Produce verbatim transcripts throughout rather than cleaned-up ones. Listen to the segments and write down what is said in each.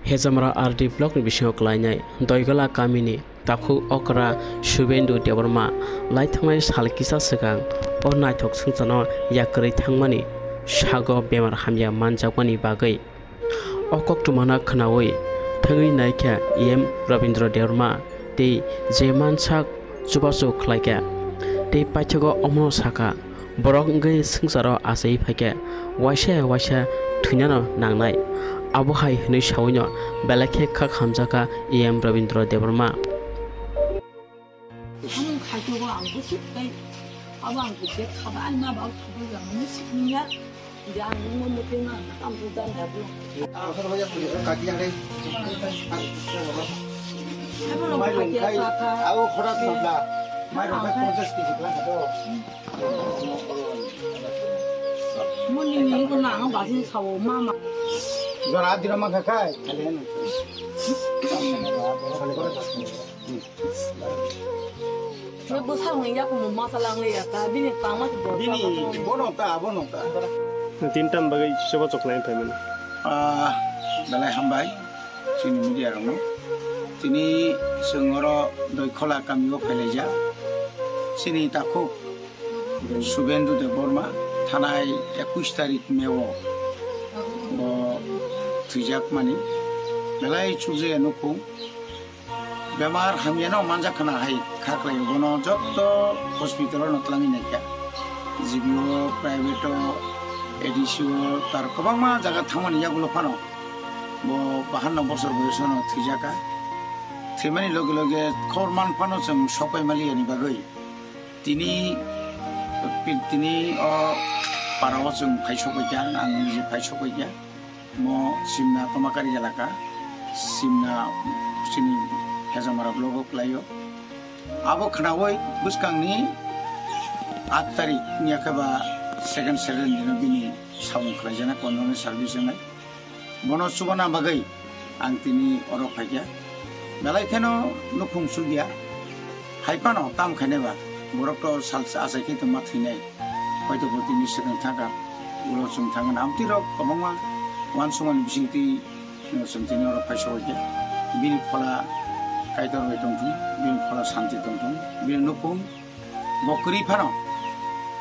Hejamara R D block ni bisingo kwlainai Doigola kamini takhuk okra Subendu Debbarma lai thangnai sal kisa swkang o naithok swngcharno yakarwi thangmani sago bemar hamya manjakmani bagwi. O koktwmano khnaui thangwi naikha E M Rabindra Debbarma tei je mansak chubachu khlaikha tei paithago omono sakha, borok wngwi swngcharo achaiwi phaikha, waisa waisa thwinano nangnai. Abo hai hwnwi sawino belai khe khak hamjakha E M Rabindra Debbarma. Ang khaitego ang bwswk tei abo ang khe bek khaba ani ma ba khabai ang ni sik niya. Jang mo mo te ma tam tu dan da bu. Ang khoro ya puli ka ki yang dei. Abo no khaitya sa kha. Abo khora sa da. Mai ro ka konses ki jikla khato. Mo ni ni ko na ang ba sin sawo ma ma. Jora dira ma kha kai. Kale no. Kale ko. Ni bwsakni yakung masa lang le ya ta, bini tangma se bo. Bini ta bo. Bono ta, bono ta. Tin tam bagwi sebo choklai phaimani. Ah, belai hambai, chini media rokno. Tini chwng oro Doikhola kamio phailaijak. Chini takhuk Subendu Debbarma thanai ekush tarik May o bo thwijak mani. Belai chukjaya nukhung. Bemar hamyano manjak khna hai kha khlai bono jotto hospital o no twlangwi naikha. G B o, private o, A D C o, tar kwbangma jaga thangmani yagulo phano bo bahanno bosor boyosono thwijakha. Thwimani loge loge khobor man phano chwng sokpai maliya ni bagwi tini, tini o para o chwng phai sokpaikha, ang nije phai sokpaikha. Mo Simna Tomakari elaka, Simna chini Hejamara block o kwlaio. Abo khnaui bwskangni aat tarik ni yakhe ba second, second dino bini samung khlaijana condolence service wngnai. Bono chubana bagwi ang tini oro phaikha. Belai kheno nukhung sugya. Hai phano tam khainai ba borok to salsa achai khe tongma thwinai. Hoito bo tini swkang thangkha, ulo chwng thangkha, amtwi rok kwbangma uansukmani bisingtwi, uh, chwng tini oro phai sogwi khe bini phola Kaitor bai tongthung, bini phola santi tongthung, bini nukhung bo kwrwi phano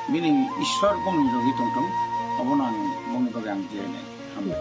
bini Ishwar bongni logi tongthung, obono ang bongni bagwi ang jeinai hambai.